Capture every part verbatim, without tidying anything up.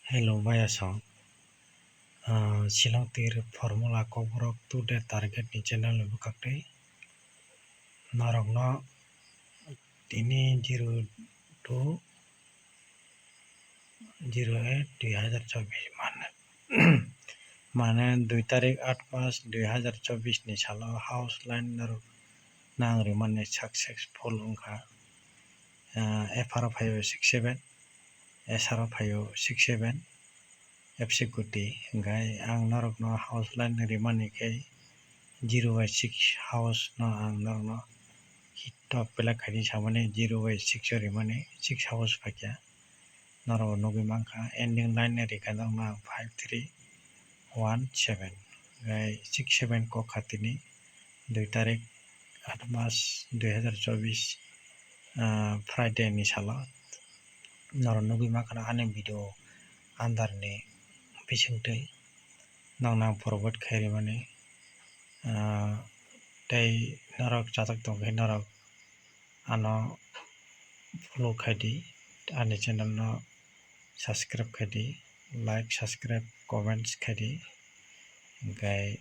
Hello, bayasong. Ah, Shillong tir formula kokborok today target ni channel ni bwkhak twi norokno tini zero two zero eight dui hazar chobbish mane, mane dui tarik aat mas dui hazar chobbish ni salo house line norok nang rimani successful wngkha. Ah, F R o phaio six seven, S R o phaio six seven, F C Kuti, hingkai ang norokno house line rimani khe zero by six house no ang norokno hit top pelak khaidi samani zero by six o rimani six house phaikha. Norok nugwi mankha ending line ni rikha norokno ang five three one seven, hingkai six seven kok kha tini dui tarik aat mas dui hazar chobbish, ah, Friday ni salo. Norok nugwi mankha ani video under ni bisingtwi nokno ang forward khai rimani, ah, tei norok chatok tongkhe norok ano follow khaidi, ani channel no subscribe khaidi, like, subscribe, comments khaidi, hingkai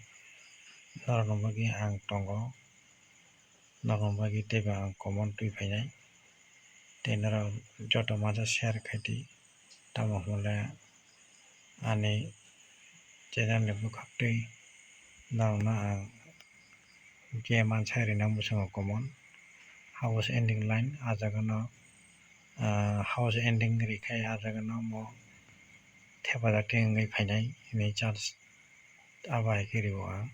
norokno bagwi ang tongo, norokno bagwi teibo ang comment twi phainai, tei norok joto masa share khaidi, tamo hwnle ani channel ni bwkhak twi norokno ang je mansa rinang bwskango comment. House ending line, ah, jaga no, ah, house ending rikhe, ah, jaga no omo thepajak twi wngwi phainai hinwi chance abo hai khe rio ang.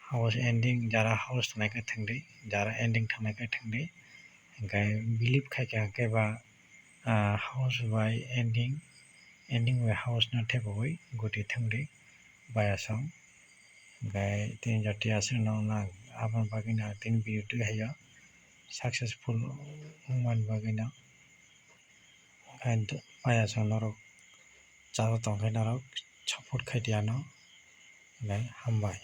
House ending, jara house thangnai khe thangdi, jara ending thangnai khe thangdi. Hingkhe believe khai kha khe ba, ah, house bai ending, ending bai house no thepawi goti thangdi bayasong. Hingkhe tini jati aswk no nang aboni bagwi no tini video twi haio successful wngmani bagwi no. Hingkhe bayasong norok chajak tongkhe norok support khaidi ano. Hingkhe hambai.